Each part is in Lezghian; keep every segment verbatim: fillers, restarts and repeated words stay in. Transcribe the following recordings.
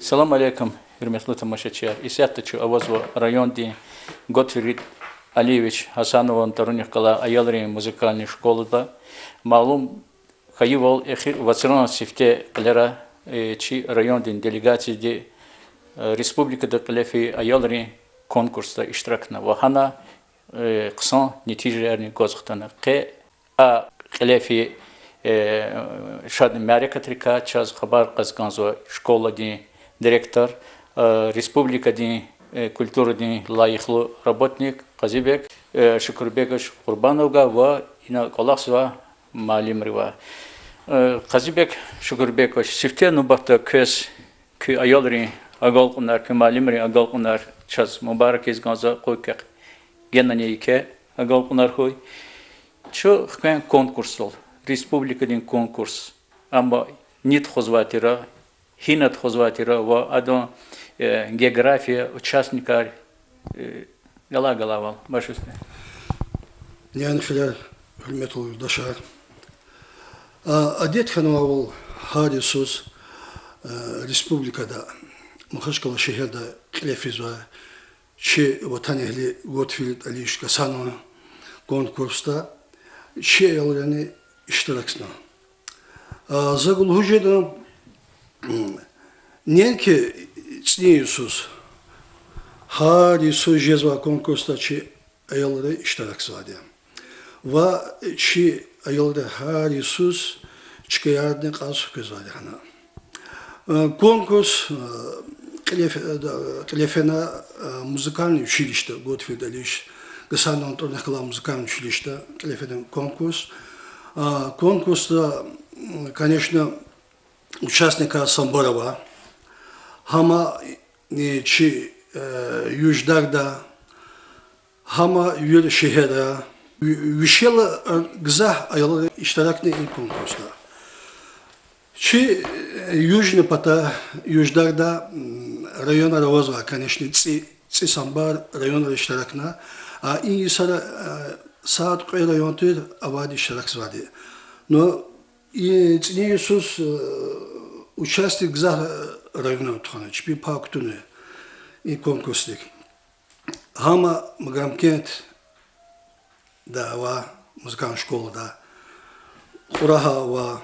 Салам алейкум, гьуьрметлу тамашачияр! Исятда чун авазва райондин Готфрид Алиевич Гьасанован тӀварунихъ галай аялрин музыкальный школада. Малум хьайивал, эхир вацран сифте кьилера, э, чи райондин делегацияди, э, республикада кьиле фейи аялрин конкурсда иштиракна ва гьана, э, хъсан нетижаярни гваз хтана. Къе а кьиле фейи, э, шад мярекатрикай чаз хабар кьаз кӀанзава школадин директор, э, республикадин, э, культурадин лайихлу работник Къазибек, э, Шукурбекович Къурбановгай ва ина кӀвалахзавай муаллимривай. Э, Къазибек Шукурбекович, сифте нубатда квез куь аялрин агалкьунар, куь муаллимрин агалкьунар чаз мубарак ийиз кӀанзава, къуй квехъ генани еке агалкьунар хьуй. Чун хквен конкурсдал, республикадин конкурс, амма ни тухузвай тир, гьина тухузвай тир ва адан, э, география, участникар, э, галай-галайвал башусни. Няни хирер, гьуьрметлу юлдашар! А, адет хьанвайвал, гьар йисуз, э, республикада, Махачкъала шегьерда кьиле физвай чи ватанэгьли Готфрид Алиевич Гьасанован конкурсда чи аялрини иштиракна. А, за лугьуз жеда, м, неинки цӀийи йисуз, гьар йисуз жезвай конкурсда чи аялри иштиракзавайди я. Ва чи аялри гьар йисуз чкаярни кьаз хквезвайди я гьана. Э, конкурс, э, кьиле ф-, э, да, кьиле фена, э, музыкальный училищеда, Готфрид Алиевич Гьасанован тӀварунихъ галай музыкальный училищеда кьиле фена конкурс. А, конкурсда, м, конечно, участникар самбур ава. Гьама, э, чи, э, Юждагда, гьама вири шегьерра, ви-, вишел, э, гзаф аялри иштиракна и конкурсда. Чи, э, южный пата, Юждагда, м, районар авазва, конечно, цӀи, цӀи самбур районра иштиракна. А и йисара, э, сад-кьве район тир авайди иштиракзавайди. Но и цӀийи йисуз, э, участник гзаф, э, районар тухвана, чпи пай кутуна и конкурсдик. Гьама Магоамкентда ава, музыкальный школада, Кьурагьа ава,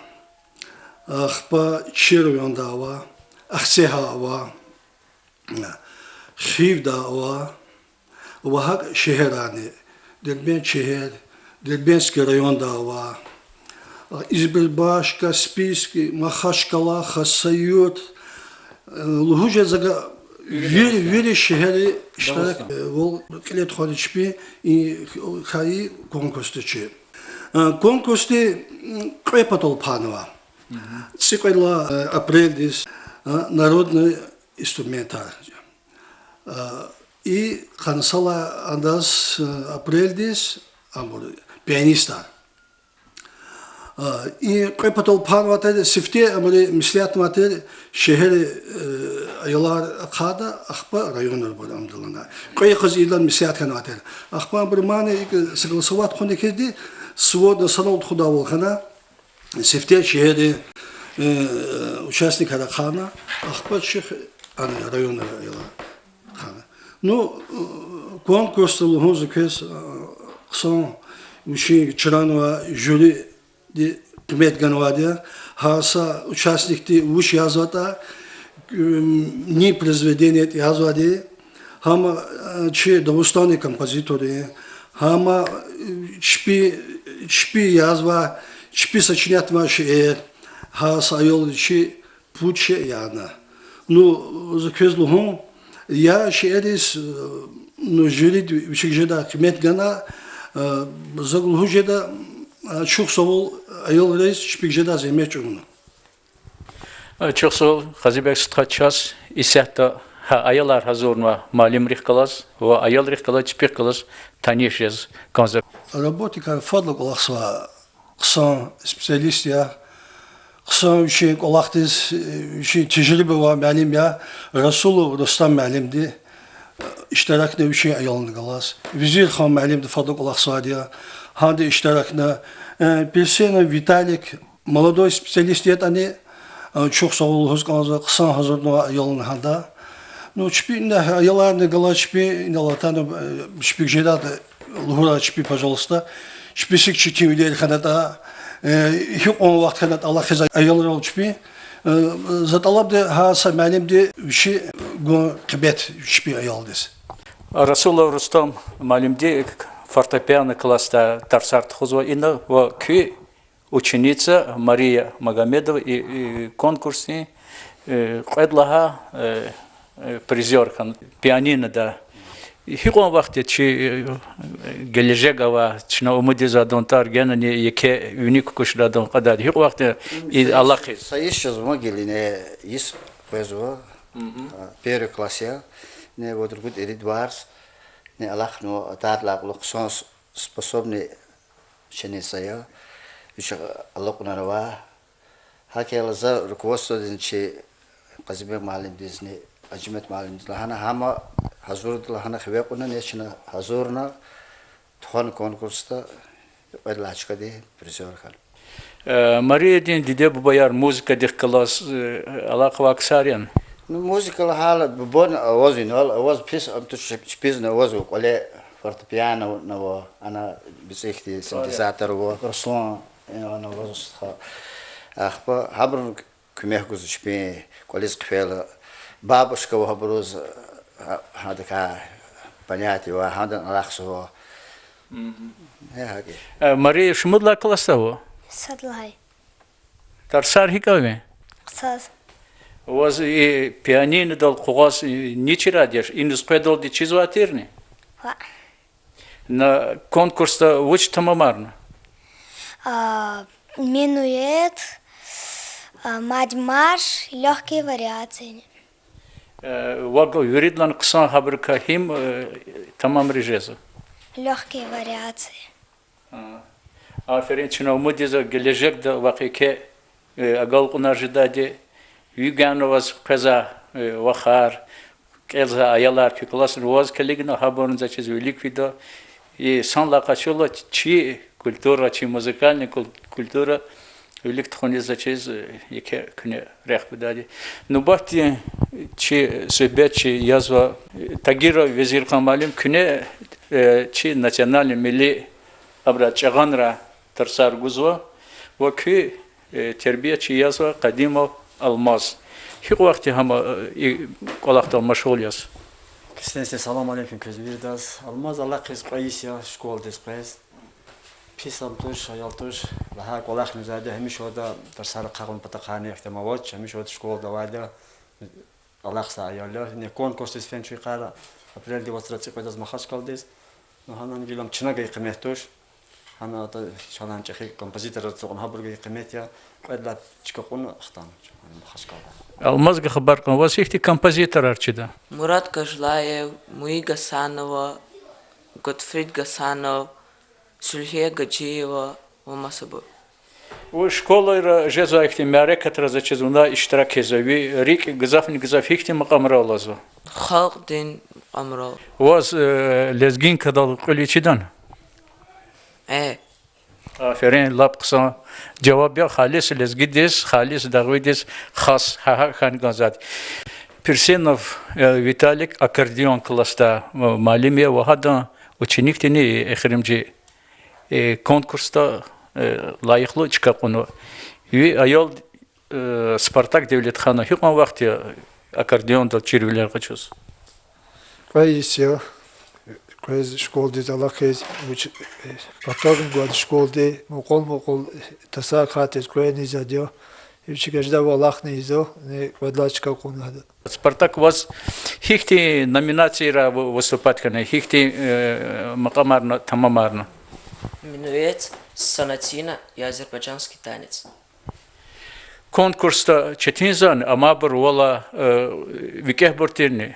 ахпа чи районда ава, Ахцегьа ава, Хивда ава, ва гьакӀ шегьеррани, Дербент шегьер, Дербентский районда ава, Избербаш, Каспийский, Махачкъала, Хасавюрт, э, лугьуз жеда за, вири, вири шегьерра иштираквал кьиле тухвана чпи и хьайи конкурсда чи. Э, конкурсди, м, кьве патал пайнава. ЦӀикьвед лагьай, э, апрелдиз, э, народный инструментар. Э, и къанни са лагьай адаз, э, апрелдиз, абур пианистар. Э, и кьве патал пайнавайди я, сифте абуру меслятнавайди я шегьеррин, э, аялар ахъайда, ахпа районар абур амдалана. Кьве йикъаз ийидлай меслят хьанвайди я. Ахпа абуру мани икӀ согласовать хъувуна хьиз, сводна санал тухудайвал хьана, сифте шегьеррин, э, участникар ахъайна, ахпа чи, ана, районар аялар ахъайна. Ну, э, конкурсда лугьун за квез, э, хъсан, вичин чранвай жюриди къимет ганвайди я, гьар са участникди вуч язватӀа, э, ни произведение ятӀа язвайди, гьама, э, чи Дагъустандин композиторрин, гьама, э, чпи, чпи язва, чпи сочинятнавай шейэр, гьар са аялди чи пуд шей яна. Ну, за квез лугьун, я шейэриз, э, ну, жюриди вичик жедай къимет гана, э, за лугьуз жеда, э, чухсагъул аялриз чпик жедай зегьмет чӀугуна. Чухсагъул, Къазибек стха, чаз исятда гьа аялар гьазурнава муаллимрихъ галаз ва аялрихъ галаз, чпихъ галаз таниш жез кӀанзава. Работникар фадлай кӀвалахзавай хъсан специалист я, хъсан вичин кӀвалахдиз, вичин тежриба авай муаллим я, Расулов Рустам муаллимди иштиракна вичин аялрихъ галаз. Визирхан муаллимди фадлай кӀвалахзавайди я, гьанди иштиракна, э, Персенов Виталик, молодой специалист ятӀани, Чухсагъул лугьуз кӀанзава, хъсан гьазурнава аялни гьада. Ну, чпи ина аяларни галаз чпи ина алатана, э, чпик жедай лугьурай чпи, пожалуйста. Чпи сик четинвилер хьанатӀа, э, гьикьван вахт хьанатӀа алахъиз аялрал чпи. Э, за тӀалабда гьар са муаллимди вичи гун къимет чпин аялдиз. Расулов Рустам муаллимди фортепиано классда тарсар тухузва ина ва куь ученица Мария Магомедова и, и конкурсдин, э, кьвед лагьай, э, э, призёр хьана пианинода. Гьикьван вахт я чи, э, гележег авай, чна умуд ийизвайдан тӀвар генани еке вини кукӀушрайдан кьадар. Гьикьван вахт я и алахъиз? Са йис жезва гила ина, йис къвезва. Первый класс я. Ина вад-ругуд ирид варз. Ина алахънава, адалай кьулухъ хъсан с-, способный ученица я. Вич алукьнава. ГьакӀ хьайила за руководстводизни, чи Къазибек муаллимдизни, Аджимет муаллимдиз лагьана, гьам гьазурда лагьана, хиве кьуна, ина чна гьазурна, тухвана конкурсда, кьвед лагьай чкадин призёр хьана. Э, Мариядин диде-бубаяр музыкадихъ галаз, э, алакъа авай ксар яни? Ну, музыка лагьайла, бубани аваз инал, аваз пис, ам туш чпизни авазва, кӀвале фортепиано ава, ана бицӀи хьтин синтезатор ава, Руслан, э, ана аваз стха. Ахпа гьабурун куьмек гузва чпин кӀвализ хъфейла. Бабушка ава гьабуруз, гьа-, гьадакай понятие ава, гьадан алахъзава. Э, гьакӀ. Э, Мария, шумуд лагьай классда ава? Сад лагьай. Тарсар гьикӀ ава ви? Хъсан. Ваз и пианинодал къугъваз, и, ни чирайди я, иниз къведалди чизвай тирни? Ваъ. На конкурсда вуч тамамарна? А, минуэт, а, мадьмар, лёгкие вариации. Э, ваг виридалай хъсан гьабурукай гьим, э, тамамариз жезва? Лёгкие вариации. А. Аферин, чна умуд ийизва гележегда вахъ еке, э, агалкьунар жедайди, ви гана ваз къвезвай, э, вахар, кӀелзавай аялар, куь классра ваз килигна, гьабурни заз чиз вилик фида. И санлай къачурла чи культура, чи музыкальный кул-, культура вилик тухуниз заз чиз, э, еке куьне рехъ гудайди. Нубатдин чи суьгьбетчи язва, э, Тагиров Везирхан муаллим, куьне, э, чи национальный, милли абурай чӀагъанрай тарсар гузва ва куь, э, тербиячи язва Къадимов Алмаз. Гьикьван вахт я гьам, э, и кӀвалахдал машгъул яз? Ксенсин салам алейкум квез виридаз. Алмаз алахъиз кьве йис я школадиз къвез. Пис ам туш, аял туш, лагьай кӀвалахни ийизвайди, гьамиша ада тарсар ахъайна патахъайни ихтимал авач, гьамиша ада школада авайди я. Алахъзавай аял я. Ина конкурсдиз фена чуькьвара, апрелдин вацра цӀикьведаз Махачкъаладиз. Ну, гьанани гила ам чна гайи къимет туш. Гьана ада чалай чӀехи композиторар ацукьна, гьабур гайи къимет я. Кьвед лагьай чка кьуна хтана Махачкъалада. Алмазга хабар кьун, ваз гьихьтин композиторар чида? Мурад Гажлаев, Муи Гасанова, Готфрид Гасанов, Сулгье Гаджиева ва масабур. Вун школайра жезвай ихьтин мярекатра заз чиз вуна иштирак ийизва, ви рикӀ гзафни гзаф гьихьтин макьамрал алазва? Халкьдин макьамрал. Ваз, э, лезгинкадал кьуьл чидани? Э. Аферин, лап хъсан жаваб я, халис лезгидиз, халис дагъвидиз хас, гьа-, гьакӀ хьана кӀанзавайди. Пирсенов, э, Виталик аккордеон классда, э, муаллим я ва гьадан ученикдини эхиримжи, э, конкурсда, э, лайихлу чка кьунва. Ви аял, э, Спартак Девлетханов, гьикьван вахт я аккордеондал чирвилер къачуз? Кьве йис я, квез школадиз алахъиз, вуч, э, катагни гвайди школади, мукьвал-мукьвал, э, тасар катиз квез ийизвайди я, вичи гаждав алахъна ийизва, ина кьвед лагьай чка кьуна гьада. Спартак, ваз гьихьтин номинацийра вы-, выступать хьана, гьихьтин, э, макьамарни тамамарна? Минуэт, сонатина и азербайджанский танец. Конкурсда четинзавани, амайбур валай, э, викӀегьбур тирни?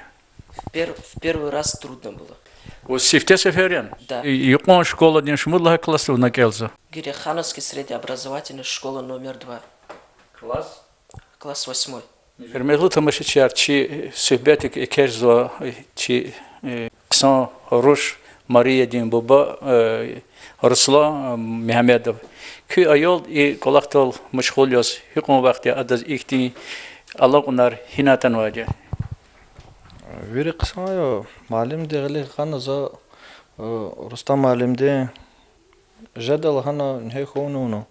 В пер-, в первый раз трудно было. Ваз сифте сефер яни? Да. Юкьван школадин шумуд лагьай классда вуна кӀелзава? Герехановский среднеобразовательная школа номер два. Класс? Класс восьмой. Гьуьрметлу тамашачияр, чи суьгьбетдик экечӀзава чи, э, хъсан руш Мариядин буба, э, Руслан Мегьамедов. Куь аял и кӀвалахдал машгъул яз, гьикьван вахт я адаз ихьтин алакьунар гьина атанвайди я? Вири хъсан я, муаллимди гъиле гъана за, э, Рустам муаллимди жеда лагьана, ингье хьун авуна.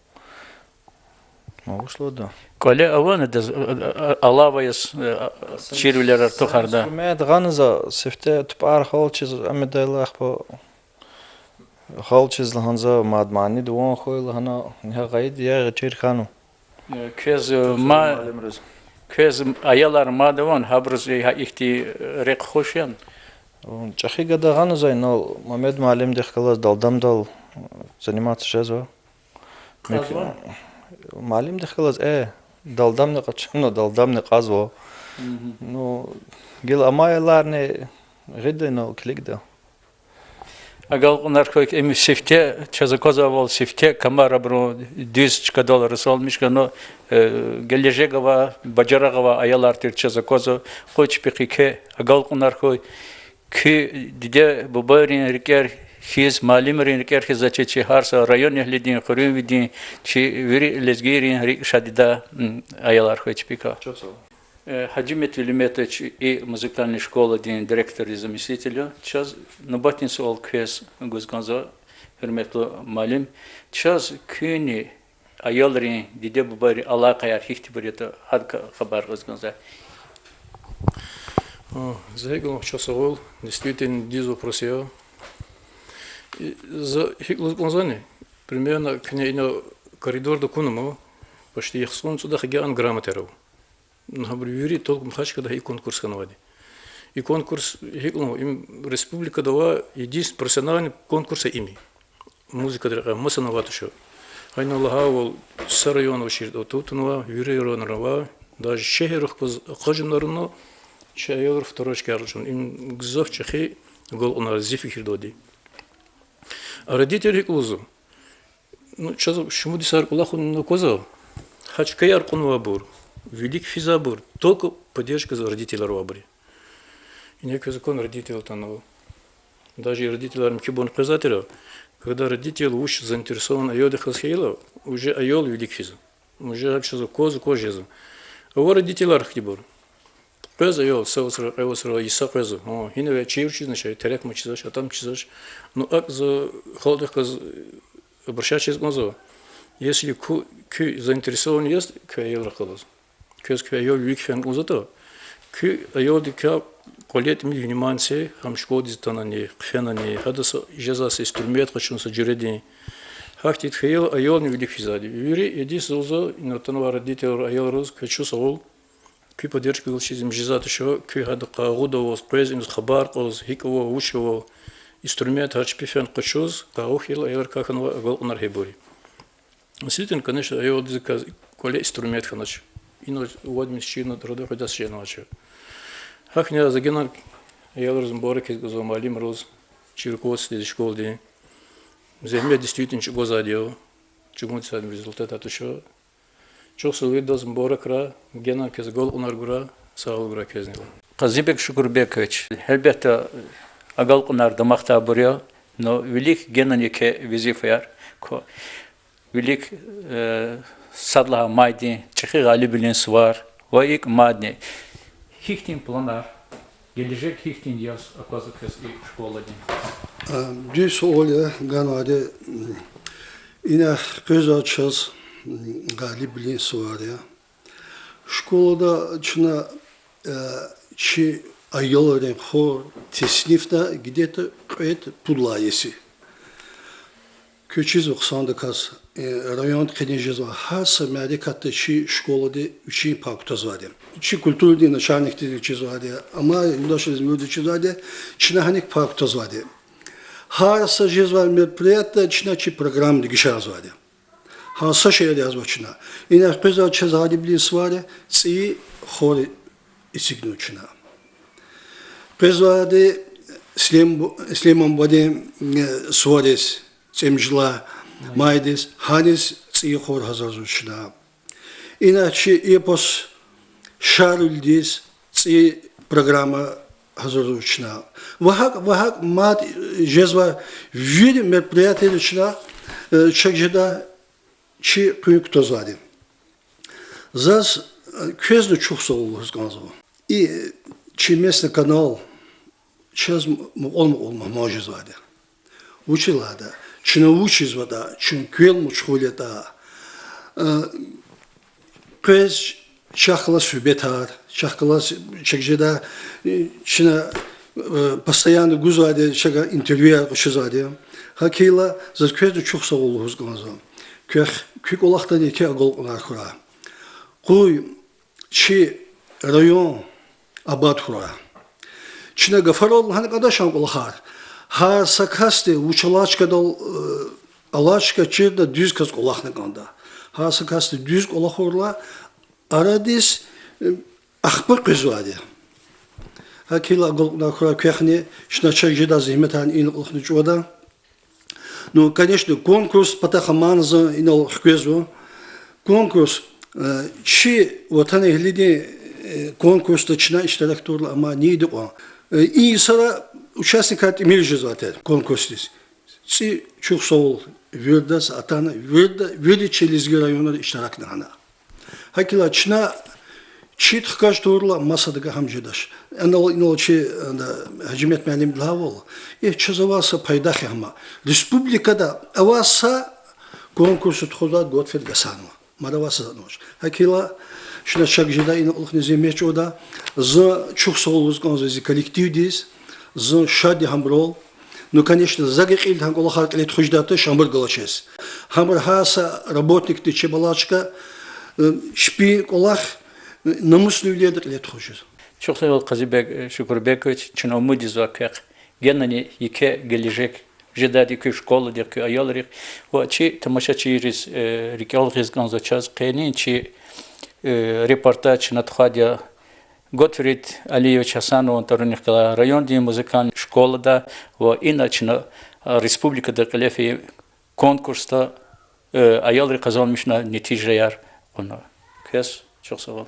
Вуч лугьуда? КӀвале авани адаз, э, э, алава яз, э, чирвилер артухарда? Инструмент гъана за, сифте тупӀар гьалчиз, ам ийидайла ахпа гьалчиз лагьана за, мад манидин ван хьуй лагьана, ингье гъайиди я, гъвечӀи хьана. Э, квез, э, ма-, квез аялар мад авани, гьабуруз, э, гьа ихьтин, э, рехъ хуш яни? М, чӀехи гада гъана за инал, Мамед муаллимдихъ галаз далдамдал, э, заниматься жезва. Кьазвани? Муаллимдихъ галаз, э, далдамни къачуна, далдамни кьазва. Ну, гила амай аяларни гъида инал килигда. Агалкьунар хьуй, им сифте чаз аквазвайвал, сифте камар абурун дуьз чкадал расалмиш хьана, э, гележег авай, бажарагъ авай аялар тир чаз аквазва, къуй чпихъ еке, агалкьунар хьуй. Куь диде-бубайрин рикӀер хьиз, муаллимрин рикӀер хьиз, заз чиз чи гьар са районэгьлидин, хуьруьнвидин, чи вири лезгийрин рикӀ шадидай, м, аялар хьуй чпикай. Э, Гьажимет Велиметович, и музыкальный школадин директордин заместитель я. Чаз нубатдин суал квез гуз кӀанзава, гьуьрметлу муаллим. Чаз куьнни аялрин, диде-бубайрин алакъаяр гьихьтинбур ятӀа, гьадакай хабар гъиз кӀанзава. А, за гьикӀ лугьун, чухсагъул, действительно дуьз вопрос я. И, за гьикӀ лугьуз кӀанзавани, примерно куьне ина коридорда акуна ман, почти яхцӀурни цӀуд гьакӀ гьа грамотаяр ава. Ну, гьабур вири только Махачкъаладай и конкурс хьанвайди. И конкурс гьикӀ лугьун, им республикада авай единственный профессиональный конкурс я им. Музыкадин рекьяй масанай авайди туш. Гьа ина лагьайвал, са районра ширтӀа тавунва, вири районра ава, даже шегьеррихъ галаз акъажунарна, чи аялри второй чкаяр алачир. Им гзаф чӀехи агалкьунар я зи фикирдалди. А родителри гьикӀ лугьузва? Ну, чаз шумуд йисар кӀвалахун аквазва, гьа чкаяр кьунвайбур, вилик физвайбур, только поддержка за родителар авайбур я. Ина квез акуна родителар атанва. Даже и родителар михьибурни къвезвай тир, когда родитель вуч заинтересован аялдихъ галаз хьайила, уже аял вилик физва. Уже гьакӀ чаз аквазва, кваз жезва. Ава родителар хьтинбур. Къвезва аял, са вацра, кьве вацра, йиса къвезва. Гьа, гьинава, чирвилер чизвач, терекмар чизвач, атӀам чизвач. Ну, акӀ за халкьдихъ галаз обращаться жез кӀанзава. Если ку-, куьн заинтересован яз куь аялрихъ галаз, квез куь аял вилик фена кӀанзаватӀа, куь аялдикай кӀвале тӀимил внимание це, гьам школадиз атанани, хъфенани, гьадаз жезвай са инструмент къачун са жуьредин. Гьахьтин хьайила аялни вилик физвайди. Вири единственный лугьузва, ина атанвай родителар, аялриз квез чухсагъул. Куь поддержка галаз чиз им жезвайди туш, куьн гьада къайгъудайвал, къвез иниз хабар кьаз, гьикӀ ава, вуч ава, инструмент гьар чпи фена къачуз, къайгъу хьайила аялрикай хьанвай агалкьунар гьабур я. Действительно, конечно, аялдиз квез кӀвале инструмент хьанач. Ина вад мис чирна, родой хуьдаз чирнавач. Гьахьна за генани аялриз мубарак ийиз кӀанзава, муаллимриз, чи руководстводиз, школадин. Зегьмет действительно чӀугвазвайди я, чӀугун тир са результат туш. Чухсагъул, идаз мубаракрай, генани квез агалкьунар гурай, сагъвал гурай квезнила. Къазибек Шукурбекович, гьелбетда, агалкьунар дамахдайбур я, но вилик генани еке везифаяр ква. Вилик, э, сад лагьай майдин чӀехи гъалибвилин сувар ва икӀ мадни. Гьихьтин планар, гележег гьихьтинди яз аквазва квез и школадин? Э, дуьз суал я ганвайди, м, ина къвезвай чаз, м, гъалибвилин сувар я. Школада чна, э, чи аялрин хур теснифна где-то кьвед-пуд лагьай иеси. Квез чизва хъсандаказ, э, райондин къене жезва, гьар са мярекатда чи школади вичин пай кутазвайди. Чи культурадин начальникди чизвайди, амай юлдашриз вирида чизвайди, чна гьаник пай кутазвайди. Гьар са жезвай мероприятиеда чна чи программа дегишарзавайди. Гьа са шейэр язва чна. Ина къвезвай чаз гъалибвилин сувар я, цӀийи хур эцигнава чна. Къвезвайди Слим-, Слиман бадин, э, сувариз, цӀемуьжуьд лагьай майдиз, гьаниз цӀийи хур гьазурзава чна. Ина чи эпос Шарвилидиз цӀийи программа гьазурзава чна. Ва гьакӀ, ва гьакӀ мад жезва, вири мероприятиейриз чна, э, чак жеда чи къуьн кутазвайди. Заз, э, квезни чухсагъул лугьуз кӀанзава. И чи местный канал чаз мукьвал-мукьвал мугьман жезвайди. Вучиз лагьайтӀа, чна вуч ийизватӀа, чун квел машгъул ятӀа, э, къвез чахъ галаз суьгьбетар, чахъ галаз чак жеда, э, чна, э, постоянно гузвайди, чага интервьюяр къачузвайди. ГьакӀ хьайила, заз квезни чухсагъул лугьуз кӀанзава. Квехъ, куь кӀвалахдани еке агалкьунар хьурай. Къуй чи район абад хьурай. Чна гафарал лагьана кӀанда чан кӀвалахар. Гьар са касди вуч алай чкадал, э, алай чка чирна дуьз кас кӀвалахна кӀанда. Гьар са касди дуьз кӀвалахурла, арадиз, э, ахпа къвезвайди. ГьакӀ хьайила агалкьунар хьурай квехъни, чна чак жедай зегьметарни ина кьулухъни чӀугвада. Ну, конечно, конкурс патахъ аман за инал хквезва. Конкурс, э, чи ватанэгьлидин, э, конкурсда чна иштирак тавурла амай ни икьван. Э, и йисара участникар тӀимил жезвай тир конкурсдиз. ЦӀи чухсагъул виридаз атана, вирида, вири чи лезги районра иштиракна гьана. ГьакӀ хьайила чна чид хкаж тавурла масадакай гьам жедач. Анал инал чи, ана, Гьажимет муаллимди лагьайвал, э, чаз авай са пайдах я гьам. Республикада авай са конкурсда тухузвай Готфрид Гасанова. Мад авай са затӀни авач. ГьакӀ хьайила чна чак жеда ина кьулухъни зегьмет чӀугвада. Зун чухсагъул лугьуз кӀанзава зи коллективдиз. Зун шад я гьабурал. Ну, конечно, за гекъигайла гьа кӀвалахар кьиле тухуз жедайди туш, гьабур галачиз. Гьабур гьар са работникди чеб алай чка, э, чпин кӀвалах, э, намуслувилелди кьиле тухуз жез. Чухсагъул, Къазибек, э, Шукурбекович, чна умуд ийизва квехъ генани еке гележег жедайди куь школадихъ, куь аялрихъ. Ва чи тамашачийриз, э, рикӀел гъиз кӀанзава чаз къенин чи, э, репортаж чна тухвайди я Готфрид Алиевич Гьасанован тӀварунихъ галай райондин музыкальный школада ва ина чна, а, республикада кьиле фейи конкурсда, э, аялри къазанмишна нетижаяр кьуна. Квез чухсагъул.